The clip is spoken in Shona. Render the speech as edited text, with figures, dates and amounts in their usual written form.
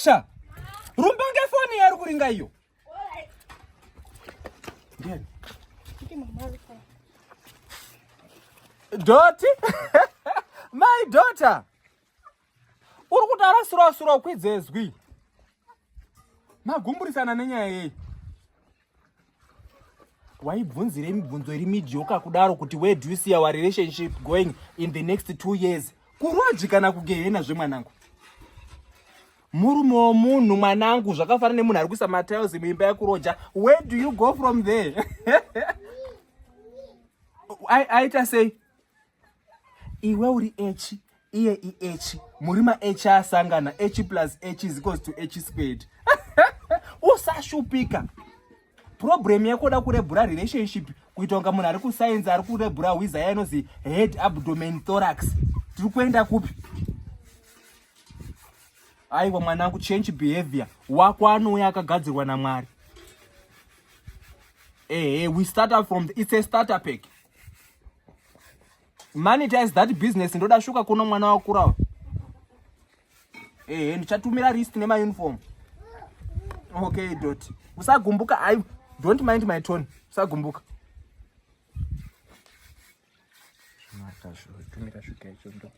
Nyasha, rumba ngefoni yari kuringa iyo. Ndiani? Doti? My daughter. Uri kutaura sura sura ukwidze zwi. Magumburisana nenyaya yei? Waibvunzire mibvunzo iri midioka kudaro kuti where do you see our relationship going in the next 2 years? Kurwaji kana kugehena zvemwanangu. Murume womunhu mwanangu, zvakafanana nemunhu ari kuisa matiles muimba yekuroja. Where do you go from there? Aita sei? Iwe uri H, iye iH, muri maH asangana, H plus H is equals to H squared. Usashupika. Problem yako da kurebhura relationship kuita kunga munhu ari kusainzi ari kurebhura hwiza yainozi head, abdomen, thorax. Tiri kuenda kupi? Aiwa mwanangu, change behavior. Wako anouya akagadzirwa naMwari. Ehe, we start up from the, it's a starter pack. Monetize that business. Ndoda shuka kuno mwana wakura. Ehe, ndichatumira list nemauniform. Okay, dot. Usagumbuka. I don't mind my tone. Usagumbuka. Tumira shuka icho ndo.